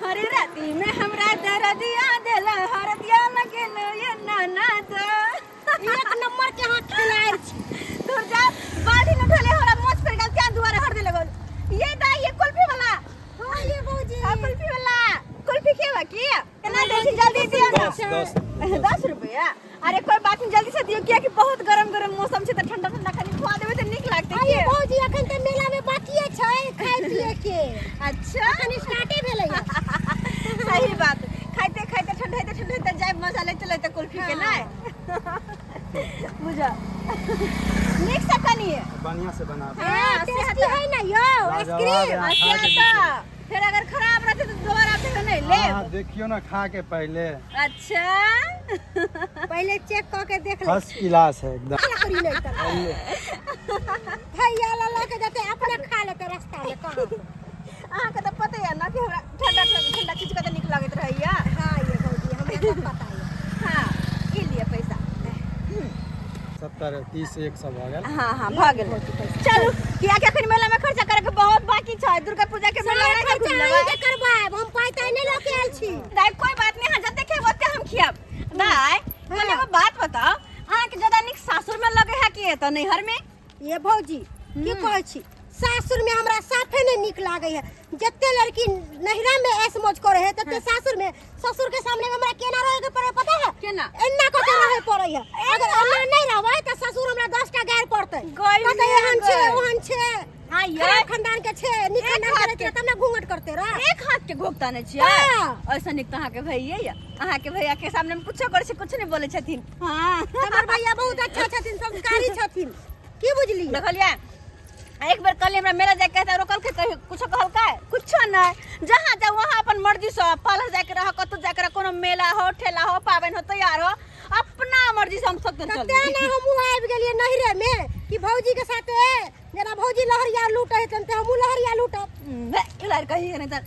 हरे राती में हमरा दरदिया देला हरदिया लगेल ये नाना द एक नंबर के अहाँ खिलाड़ छी। दूर जा बाढ़ी न ढले हमरा मोच पर गेल त्या दुआरे हर दे लगल ये दा ये कुल्फी वाला। हाँ ये भौजी। हाँ कुल्फी वाला कुल्फी खेवा की केना दे छी जल्दी दियो ना। 10 10 रुपया। अरे कोई बात नहीं जल्दी से दियो किया कि बहुत गरम गरम मौसम छै त ठंडा ठंडा खाली खुआ देबै त नीक लागतै। अरे भौजी अखन त मेला में बाकिए छै खाय पिए के। अच्छा अखन स्टार्टे भेलै। सही बात खाइते खाइते ठंडाइते ठंडाइते जाय मजा लेते लेते कुल्फी के नहीं बुझा नीक से कनी बढ़िया से बना। हां टेस्टी है ना यो आइसक्रीम। अच्छा फिर अगर खराब रहते तो दोबारा फिर नहीं ले। हां देखियो ना खा के पहले। अच्छा पहले चेक क के देख ले। फर्स्ट क्लास है एकदम। करी नहीं त भैया ला के देते अपने खा लेते रास्ता में कहां। अहाँ के त पता है ना कि हमरा ठंडा ठंडा चीज के त नीक लगैत रहैया। हां ये भौजी हमरा सब पता है। हां ई लिए पैसा 70 30 1 सब भ गेल। हां हां भ गेल। चलू किया कि अखन मेला में खर्चा करे के बहुत बाकी छै। दुर्गा पूजा के मेला में खर्चा अहीं के करबाएब हम पाइ ताइ नहीं लके आयल छी। दाई कोई बात नहीं, हां जते खेब ओते हम खियाब। दाई कने एगो बात बताओ अहाँ के ज्यादा नीक सासुर में लगे है कि एतऽ नैहर में? ये भौजी की कहै छी सासुर में हमरा साफे नहीं नीक लागे है। जते लड़की नैहरा में ऐश मौज करे है तते सासुर में ससुर के सामने हमरा केना रहे के पड़े पता है? केना? एना क के रहे पड़े है। अगर एना नहीं रहबै त ससुर हमरा 10 टा गारि पड़तै। कहतै एहन छै ओहन छै। हां ये खराब खानदान के छै नीक खानदान के रहतै तब ना घूंघट करते रह। एक हाथ के घोकता नै छियै। ऐसा नीक त अहाँ के भैया या अहाँ के भैया के सामने में कुछो करै छै कुछो नहीं बोलै छथिन। हां हमर भैया बहुत अच्छा छथिन संस्कारी छथिन की बुझलियै? देखलियै एक बेर कहलियै हमरा मेला जाके कहता रोकल के कहियो कुछो कहलकै कुछो नहीं। जहाँ जाओ वहाँ अपन मर्जी से पार्लर जाके रह कतौ जाके रह कोनो मेला हो ठेला हो पाबनि हो तैयार हो अपना मर्जी से हम सब चल। तें ना हमहूँ आबि गेलियै नैहरे में कि भौजी के साथे जेना भौजी लहरिया लूटै हेतन ते हमहूँ लहरिया लूटब। लहर कहिए नहीं त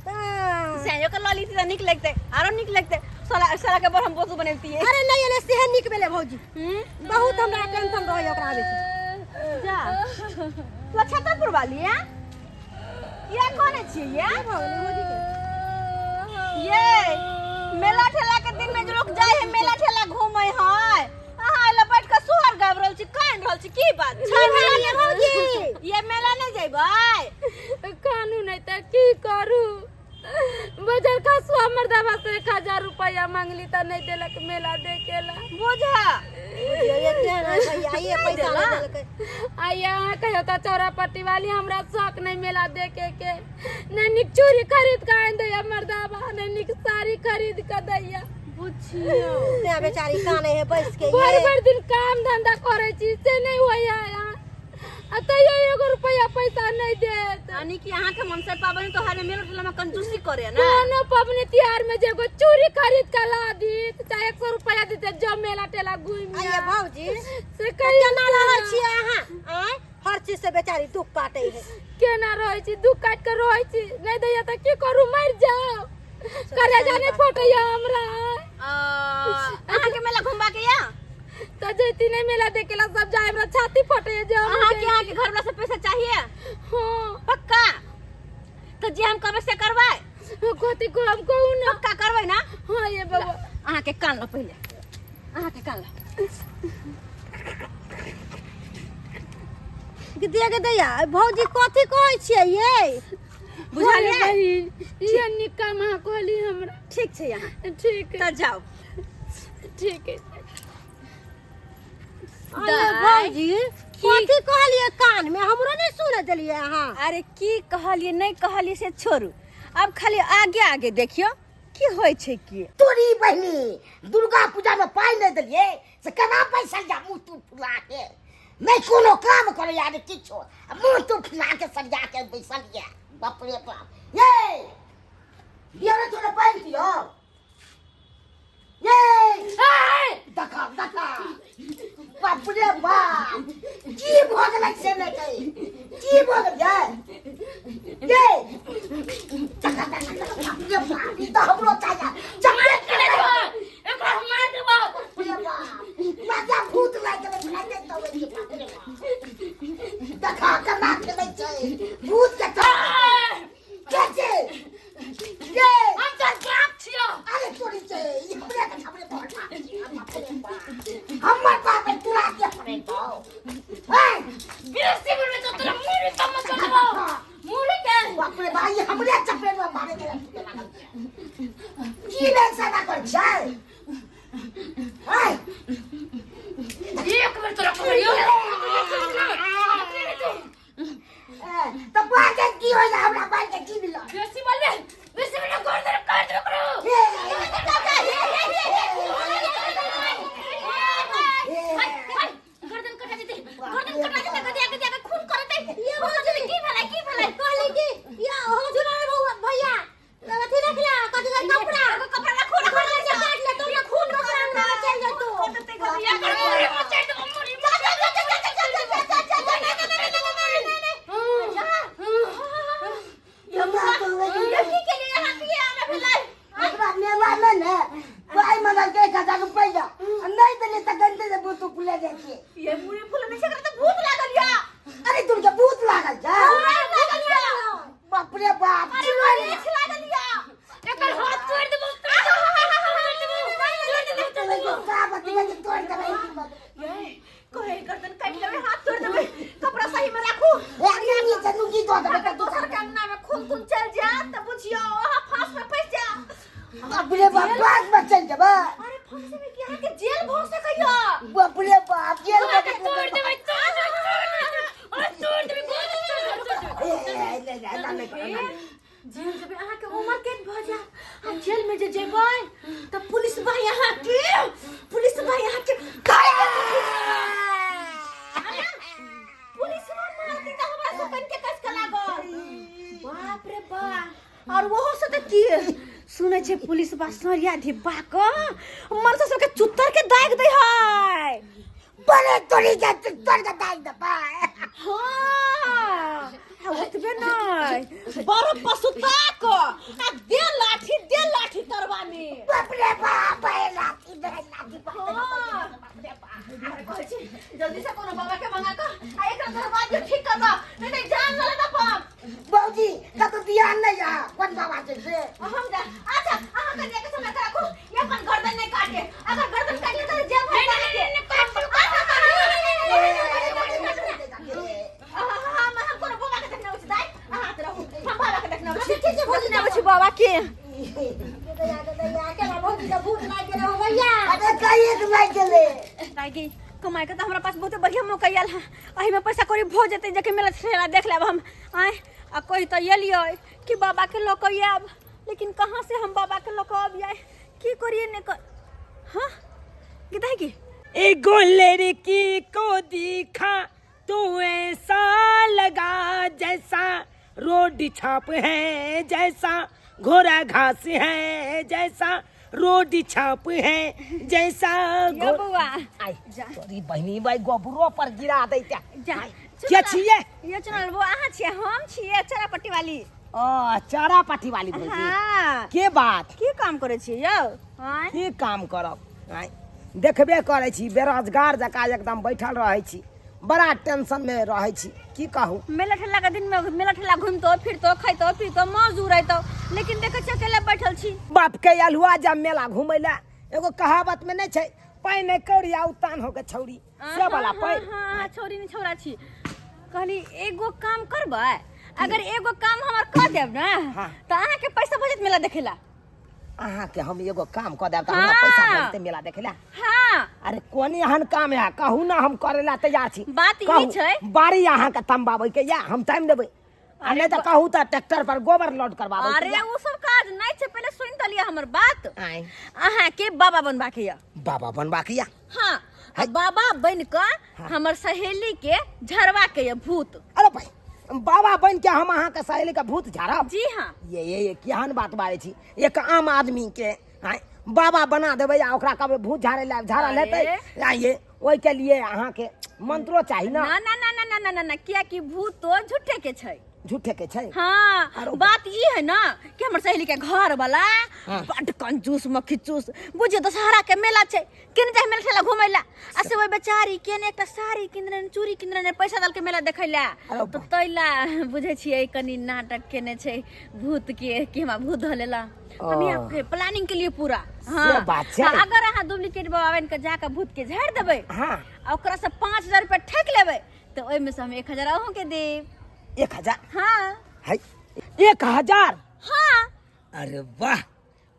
सैयो के लली त नीक लगतै आरो नीक लगतै साला साला के बर हम बोसू बनेबतियै। अरे नहीं एले सेहे नीक भेलै भौजी। बहुत हमरा टेंशन रहै ओकरा आबै के। जा तू छतरपुर वाली है ये कौन है छियै ये? ये मेला ठेला के दिन में जो लोग जाए है मेला ठेला घूमे है अहाँ एला बैठ के सोहर गाबि रहल छी कान रहल छी की बात छै? मेला के भौजी ये मेला नहीं जइबै कानू नहीं त की करू बजर खसुआ मर्दाबा से 1000 रुपया मांगली त नहीं देलक मेला देखेला। बुझा ये केहन है भैया ये पैसा नहीं देलकै। आइया अहाँ कहियो त चौरा पट्टी वाली हमरा शौक नहीं मेला देखे के नहीं निक चूड़ी खरीद के आनि दैया मर्दाबा नहीं निक साड़ी खरीद के दैया। बुझियो ते बेचारी काने है बैस के भरि भरि दिन काम धंधा करै छी से नहीं होइया यहाँ आ तैयो 1 रुपया पैसा नहीं देत। यानी कि अहाँ के मन से पाबनि त्योहार में मेला ठेला में कंजूसी करे ना। कोनो पबनी त्योहार में जे एगो चूड़ी खरीद के ला दी चाहे 100 रुपया दीते जो मेला ठेला घूमि आइए भौजी से कहियो केना रहै छियै अहाँ? आँय हर चीज से बेचारी दुख काटे है। केना रहै छी दुख काटि के रहै छी नहीं दैया त की करू मरि जाओ करेजा नहीं फटैया हमरा। अहाँ के मेला घुमबा के या त जैती नहीं मेला देखेला सब जाए हमरा छाती फटैया जे हम अहाँ के अहाँ के घर वाला से पैसा चाहिए? हाँ पक्का तो जे हम कहबै से करबै? कथी को हम कहू ना। पक्का करबै ना? हाँ ये बाबा अहाँ के कान लो पहिले अहाँ के कान लो दे के दैया भौजी कथी कहै छियै ये? बुझलियै बहिन ये नीक काम अहाँ कहली हमरा। ठीक छै यहाँ ठीक त जाओ ठीक है। अरे भौजी कथी कहलियै कान में हमरो नहीं सुने देलियै अहाँ। अरे की कहलियै नहीं कहलियै से छोड़ू अब खाली आगे आगे देखियो की होइ छै की। तोरी बहिनी दुर्गा पूजा में पाइ नहीं देलियै से केना पैसा जा मुँह तू फुला के नहीं कोनो काम करे यार किछो मुँह तू फुला के सरिया के बैसल ये बाप रे बाप। ये दियो रे तोरा पानि दियो ये देखा देखा बाप रे बाप की भऽ गेलै से नहि कही की भऽ गेल ये देखा देखा देखा बाप रे बाप ई तऽ हमरो चाहिए जमा करे एकरा हम मार देबौ। बाप रे बाप राजा भूत लागि गेलै भागै तऽ ओहि के बाप रे बाप देखा केना खेलै छै भूत के के छै ये हम चल की भेल सादा कर छै आय एक बेर तोरा पकड़ियो तऽ बाजत की होइला हमरा बाजि के की मिलल बेसी बोलबे बेसी बोलबे गर्दन काट देबे करो गर्दन कटा जेतै गर्दन कटा जेतै गदिया गदिया के खून करतै ये भौजी की भेलै की भेलै कहली कि या हो झुना रे बउआ भैया अथी रख ला कथी कहै कपड़ा एगो कपड़ा रखो रखो कपड़ा से काट ले तो ना खून कपड़ा उड़ा चल जतो करतै गदिया के मुरी मचाइ देबो मुरी जा जा जा जा जा जा जा जा जा जा नहीं नहीं नहीं नहीं नहीं नहीं जा हमरा तो ये की के लिए यहाँ के आना भेलै हमरा मेला में ने पाइ मंगल के 1000 रुपैया आ नहि देले तऽ गंदे से भूत फुले जाइ छै ये मुरी फूल नहीं छै त भूत लागल या अरे दुर्गा भूत लागल छै भूत लागल या बाप रे बाप अरे मरीच लागल या एकर हाथ तोड़ देबो तोड़ देबो तोड़ देबो तोड़ देबै ये कहे गर्दन काटि लेबै हाथ तोड़ देबै कपड़ा सही में राखू अगर दोसर के अंगना में खून तून चल जात त बुझियो अहाँ फांस में फंस जा बाप रे बाप बाग में चल जेबै अरे फांस में की अहाँ के जेल भऽ सकैया बाप रे बाप जेल में तोड़ देबै तोड़ देबै अरे तोड़ देबै तोड़ देबै जेल जेबै अहाँ के उम्र केत भऽ जायत आ जेल में जे जेबै त पुलिस भाई अहाँ के पुलिस भाई अहाँ के पुलिस मारती त हमरा सब के कस के लागल बाप रे बाप और ओहो से त की सुनै छै पुलिस बा सरिया धिब्बा क मन से सबके चुत्तर के दाग दै है बड़े तोरी के तोड़ के दाग दे हाँ आ ओतबे नहि बरफ पर सुता क आ दे लाठी तरवा में बाप रे बाप ए लाठी दे लाठी हाँ। बाप रे बाप कहै छी जल्दी से कोनो बाबा के मंगा क आ एकरा दरवाजा ठीक कर द नहीं नहीं जान ल लेता पाप बाबूजी कतौ ध्यान नहीं है कोन बाबा छै से हम जा अच्छा अहाँ कनिया के समय राखू ये अपन गर्दन नहीं काटे अगर गर्दन काट ले तो जेल भर जाएंगे हम हम कोनो बाबा के देखने आबै छी दाइ अहाँ हाथ रहू हम बाबा के देखने आबै छी ठीक छै देखने आबै छी बाबा के दैया दैया केना भौजी के भूत लागि गेलै हो भैया अरे कहिए के लागि गेलै दाइ गे कमाए के तऽ हमरा पास बहुते बढ़िया मौका आयल है एहिमे पैसा कौड़ी भऽ जेतै जेकि मेला ठेला देख लेब हम आँय आ कहि तऽ एलियै कि बाबा के लऽ कऽ आयब लेकिन कहाँ से हम बाबा के लऽ कऽ अबियै की करियै नहि कर हाँ गे दाइ गे एगो लड़की को दिखा तो ऐसा लगा जैसा रोड छाप है जैसा घोड़ा घास है जैसा रोड छाप है जैसा यो बौआ आई तोरी बहिनी भाई गोबरो पर गिरा दै त्या जा के छियै यो चुनल बौआ अहाँ छियै हम छियै चारा पट्टी वाली ओ चारा पाठी वाली भौजी हाँ के बात की काम करै छियै यौ आँय की काम करब आँय देखबे करै छी बेरोजगार जकाँ एकदम बैठल रहै छी बड़ा टेंशन में रहै छी की कहू मेला ठेला के दिन में मेला ठेला घूमतो फिरतो खैतो पीतो मौज उड़ैतो लेकिन देखै छियै अकेले बैठल छी बाप के अलुआ जब मेला घूमै लए एगो कहावत में नहीं छै पानि कौड़ी आ उतान हो के छौड़ी से वाला हाँ, पानि हाँ, हाँ, छौड़ी नहीं छौड़ा छी कहली एगो काम करबै अगर एगो काम हमर कऽ देब ने हाँ। तऽ अहाँके पैसा भऽ जायत मेला देखै ला अहाँके हम एगो काम कऽ देब तऽ हमरा हाँ। पैसा भऽ जेतै मेला देखै लए हाँ अरे कोन एहन काम है कहू ना हम करे ला तैयार छी बात ई कहू, छै। बाड़ी अहाँके तमबाबै के या हम टाइम देबै आ नहि तऽ कहू तऽ ट्रैक्टर पर गोबर लोड करबाबै के अरे या। ओ सब काज नहीं छै पहले सुन त लिअ हमर बात आँय अहाँके बाबा बनबाके यऽ बाबा बनबाके या हाँ आ बाबा बन कऽ हमर सहेली के झरवा के यऽ भूत अरे भाई बाबा बन के हम अहाँके सहेली के भूत झाड़ब जी हाँ ये ये ये केहन बात बाजै छी एक आम आदमी के आँय बाबा बना देबै आ ओकरा कहबै भूत झाड़े लए झाड़ल अरे। हेतै आ ये ओहिके लिए अहाँके मंत्रो चाही ना ना ना ना ना ना ना ना ना कियाकि भूत तो झूठे के छै झूठे के छै हाँ आरो बात ई है ना कि हमर सहेली के घर वाला हाँ। बड कंजूस मखीचूस बुझियो दशहरा के मेला छै केने जाय मेला ठेला घुमै ला आ से ओहि बेचारी केने एकटा साड़ी किन देने चूड़ी किन देने पैसा दल के मेला देखै ला अरे तऽ तैला बुझै छियै कनि नाटक केने छै भूत के कि हमरा भूत धऽ लेला हम यहाँ के प्लानिंग के लिए पूरा से बात छै। आ अगर अहाँ डुप्लीकेट बाबा बन के जाके भूत के झाड़ि देबै हाँ आ ओकरा से 5000 रुपया ठकि लेबै तऽ ओहिमे से हम 1000 अहूँ के देब 1000 हाँ है 1000 हाँ अरे वाह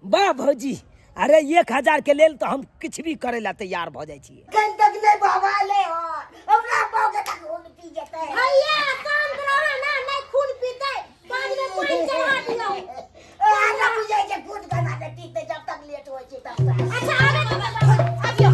वाह भौजी, अरे 1000 के लेल तो हम किछु भी करे ला तैयार भ जाइ छियै। कन तक नहीं बाबा ले हो, हमरा बाबा के तक खून पी जेतै। भैया शांत रहो ना, नहीं खून पीतै, कान में पानी चढ़ा दियौ। आ ना बुझै छै खून केना ने पीतै, जब तक लेट होइ छै तब तक। अच्छा आबे तो आबियो।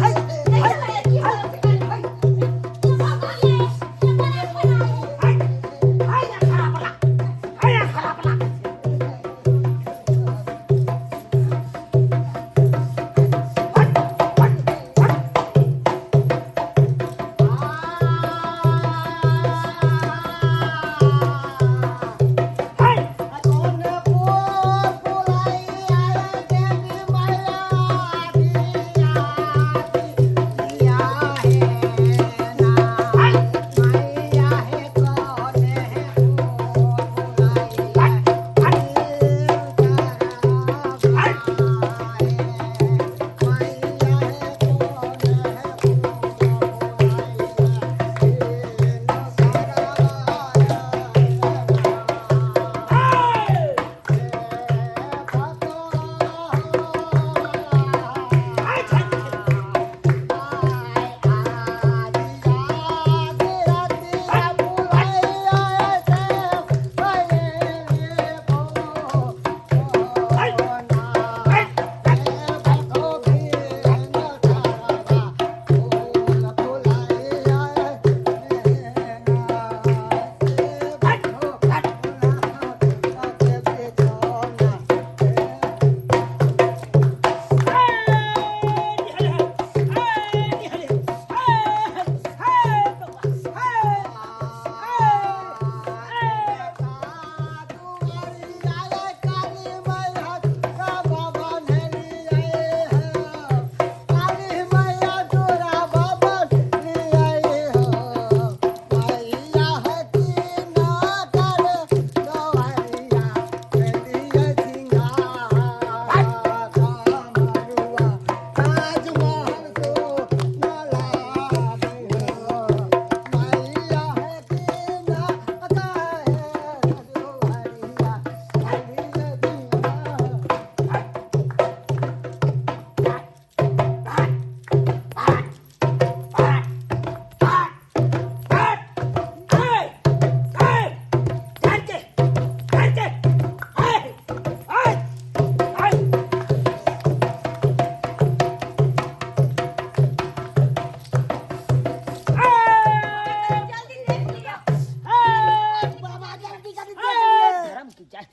धर्म की जय।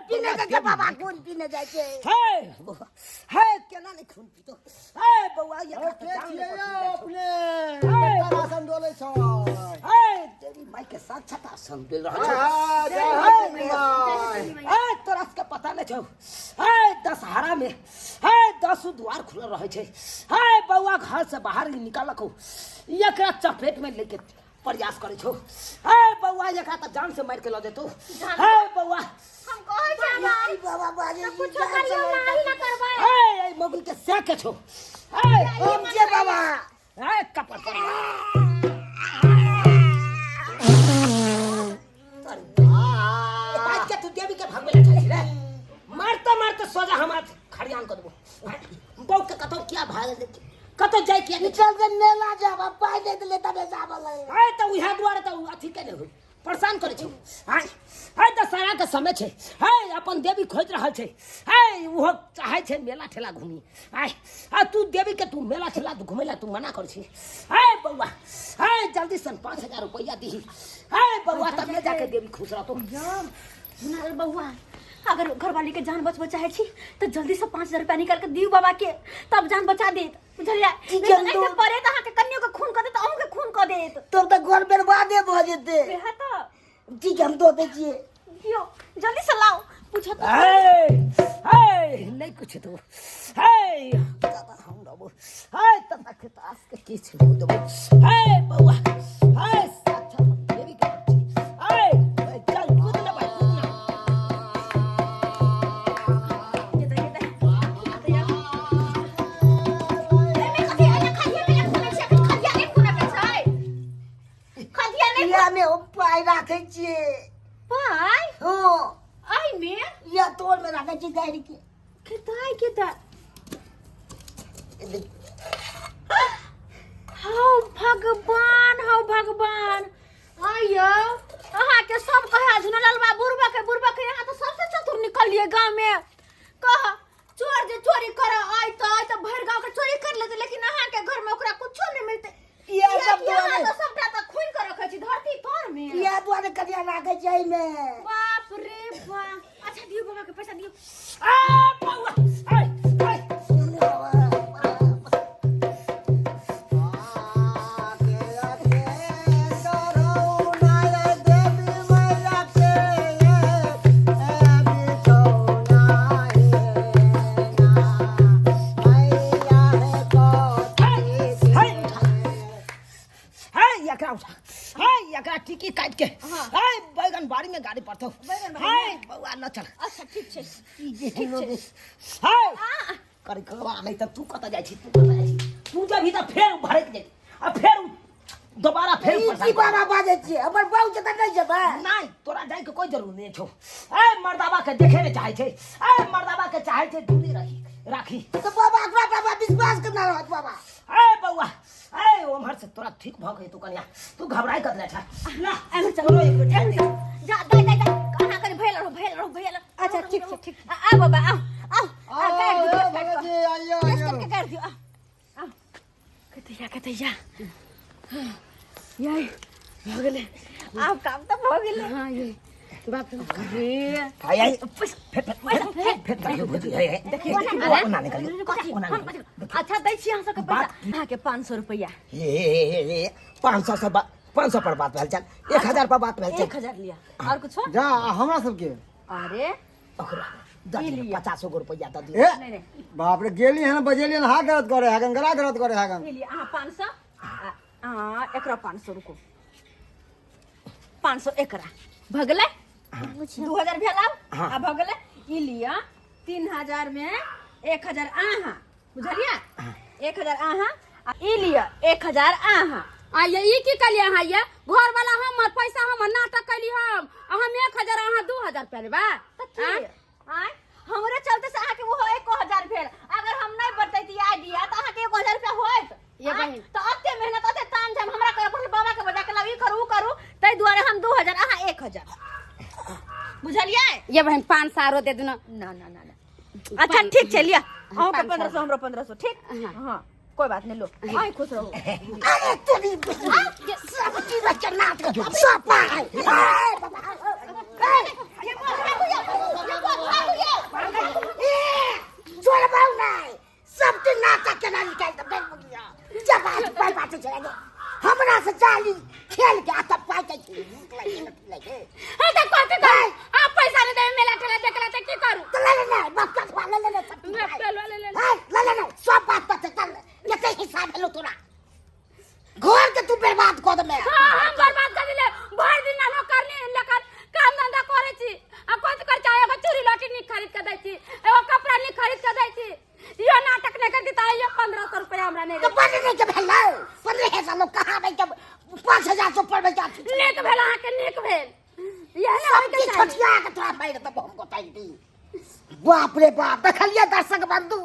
पीने के बाबा खून पीने जाइ छै। हे हे, केना नहीं खून पीतो? हे बौआ, ये के छियै यौ अपने? हे। आसन डोलै छै। हे देवी माई के साक्षात आसन दे रहल छौ। हाँ, जय हो देवी माई। हे तोरा सबके पता नहीं छौ, हे दशहरा में हे 10 द्वार खुलल रहै छै। हे बौआ, घर से बाहर ही निकालक हो, एकरा चपेट में लेके प्रयास करै छौ। हे बौआ, एकरा तऽ जान से मारि के लऽ जेतौ। हे बौआ, हम कहै छी की बाबा बाजै छी? कुछो करियो नाही ना करबै। हे एहि मौगी के सैह के छौ। हे हम जे बाबा हे कपड़ पर आज के तू देवी के भगवे ला चाहै छी रे? मारते मारते सोजा हम आज खरियान कर देबो। बौ के कतौ किया भागल देखी, कतौ जाय किया नहीं? चल के मेला जाब, पाइ दे देले तबे जाब लगे। है तऽ उएह दुआरे तऽ उ अथी केने होइ, परेशान करै छै। आँय है दशहरा के समय छै, है अपन देवी खोजि रहल छै, है ओहो चाहै छै मेला ठेला घूमी। आय आ तू देवी के तू मेला ठेला घुमै ला तू मना करै छी। है बौआ, है जल्दी सन 5000 रुपैआ दीही। है बौआ, तब ने जाके देवी खुश रहतो। सुना रे बौआ, अगर घरवाली के जान बचबो चाहे छी तो जल्दी से 5000 रुपया निकाल के दियौ बाबा के, तब जान बचा देत, बुझलियै? की नहीं तऽ जल्दी? एहिसँ परे तऽ अहाँके कन्यो के खून कऽ देत, अहूँ के खून कऽ देत। तब तऽ घर बर्बादे भऽ जेतै। वएह तऽ। ठीक है, हम दऽ दै छियै। दियौ, जल्दी से लाउ, पूछत। हे हे, नहीं कुछ तो हे दादा हम रहबो। हे तब तक तास के किछु नहीं देबो। हे बौआ, हे साक्षात देवी के छी। हे चल कूद ना भाई, कूद ना। एहिमे कथी एहिमे खदिया नहि खुनै छै, एखन खदिया नहि खुनै के छै। खदिया नहि। इएह मे हम पाइ राखै छियै। पाइ? हँ। एहिमे? इएह तोर मे राखै छियै गाड़ि के। केताय केताय हौ भगवान, हौ भगवान। आइयो अहाँ के सब कहे झुनलाल बा बुढ़बा के, बुढ़बा के, यहाँ तो सबसे चतुर निकलिए गांव में। कह चोर जे चोरी कर आय तो आय तो भर गांव के चोरी कर लेते, लेकिन अहाँ के घर में ओकरा कुछो नहीं मिलते। इएह सब कियाकि अहाँ दुआरे तो सबटा तो खून कर रखे छी धरती तर में। इएह दुआरे कनिया राखै छै एहिमे। बाप रे बाप। अच्छा दियौ बाबा के पैसा दियौ। आ बौआ, ऐ ऐ हे हे एकरा उठा, हे एकरा टिकी काट के, हे बैगन बाड़ी में गाड़ी पड़तो। हे बौआ न चल। अच्छा ठीक छै, ठीक छै। हे कर कवा नहीं त तू कत जाय छी, तू कत जाय छी, तू जब त फेर भरक जाय आ फेर दोबारा फेर ई की परेशान। बाबा बाजै छियै? हमर बाबू के तऽ नहि जेबै। नहीं, तोरा जाय के कोई जरूरत नहीं छौ। ए मर्दाबा के देखे ने चाहे छै, ए मर्दाबा के चाहे छै दूरी रही राखी। तऽ बाबा ओकरा बाबा विश्वास केना रहत बाबा? ए बौआ, ए ओम्हर से तोरा ठीक भ गई। तू कनिया तू घबराई कत छा ना? एम्हर चल, चलो एक मिनट, एम्हर चल। जा जा जा जा, अहाँ कनि भेल रहू, भेल रहू, भेल रहू। अच्छा ठीक छै, ठीक। आ आ बाबा, आओ आओ, आ काटि दियौ, केश काटि भगत जी आइयो। केश आइयो। काटि के काटि दियौ। आओ आओ, कतैया कतैया याई भऽ गेलै, आब काम तऽ भऽ गेलै। हाँ ये बाप रे। आई आई फिर फिर फिर फिर देखियो भौजी, हे हे देखियो, ओना नहीं करियो, कथी? ओना हम नहीं करियो। अच्छा दै छी अहाँ सबके पैसा। बात- अहाँके 500 रुपैआ। हे हे हे हे 500 से 500 पर बात भेल चल, 1000 पर बात भेल चल। 1000 लिया और कुछो? जा आ हमरा सबके अरे ओकरा दऽ ई दियौ, लिअ। 50 गो रुपैआ दऽ दियौ। ए नहीं नहीं, बाप रे, गेली हन बजेली हन, हाथ दर्द करे हगन, गला दर्द करे हगन। ई लिअ अहाँ 500, आ एकरा 500, रुको, 500 एकरा भऽ गेलै, 2000 भेल आब। आ भऽ गेलै, ई लिअ 3000 में 1000 अहाँ, बुझलियै? 1000 अहाँ आ ई लिअ 1000 अहाँ। आ ये ई की कहलियै अहाँ? ये घर वाला हमर, पैसा हमर, नाटक कैली हम आ हम 1000 अहाँ 2000 रुपया लेबै? तऽ की आँय, हमरे चलते से अहाँके ओहो 1000 भेल। अगर हम नहि बतैती आइडिया तऽ अहाँके 1000 रुपया होइत? ये आँय, बहिन। तऽ एते मेहनत, एते ताम झाम हमरा करऽ पड़ल, बाबा के बजा के लाउ, ई करू उ करू, ताहि दुआरे हम 2000 अहाँ 1000, बुझलियै? ये बहिन, 500 आरो दे दूना। ना ना ना ना, अच्छा ठीक छै, लिअ अहूँके 500। 1500, हमरो 1500, ठीक? हाँ कोई बात नहीं, लो अहीं खुश रहू। अरे तेरी सब चीज के नाटक सब पाए। ए बाबा, ए छोड़ बाऊ, नहीं सब चीज नाटक के ना निकाल दे बेल मुगिया जब आज पाई बात चले हमरा से चाली खेल के आता पाई के लगे। हाँ तऽ कथी करू? आ पैसा नहीं देबै, मेला ठेला देखला तऽ की करू? तो ले ले ना बाप का, ले ले ले सब। बाप का ले ले ले। हां ले ले ना, सब बात पता चल कते हिसाब हेलो तोरा घर के तू बर्बाद कऽ दे। हाँ हम बर्बाद कर दिले, भरि दिन हम करनी लेकिन काम धंधा करै छी आ कथी कर चाहे? एगो चूड़ी लहठी नीक खरीद के दै छी, एगो कपड़ा नीक खरीद के दै छी, इहो नाटक नहीं कर देता। ये 1500 रुपया हमरा नहीं तो बड़ नहीं के भेल, 15,000 लोग कहाँ नहीं के 5000 से ऊपर में जाती। नीक भेल अहाँके, नीक भेल, इएह ने सब होइके चीज चाही। छोटिया के तोरा मारि देबो हम बताइ दी। बाप रे बाप, देखलियै दर्शक बंधु,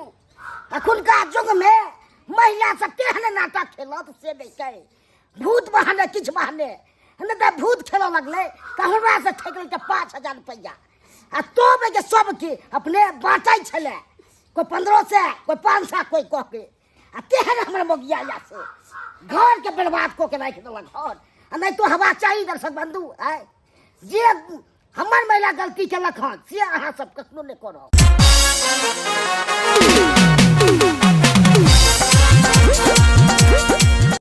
अखुनका युग में महिला सब केहन नाटक खेलत से नहि छै। भूत बहाने किछु बहाने नहि तऽ भूत खेलऽ लगलै तऽ हमरा से ठकि लेलकै 5000 रुपैआ आ तोब के सबके अपने बाँटै छलै, कोइ 1500, कोइ 500, कोइ कऽ के आ तेहन हमर मोगिया या से घर के बर्बाद कऽ के राखि देलक घर। आ नहि तो हवा चाही दर्शक बंधु, आय जे हमर महिला गलती केलक हन से अहाँ सब कखनो नहि करब।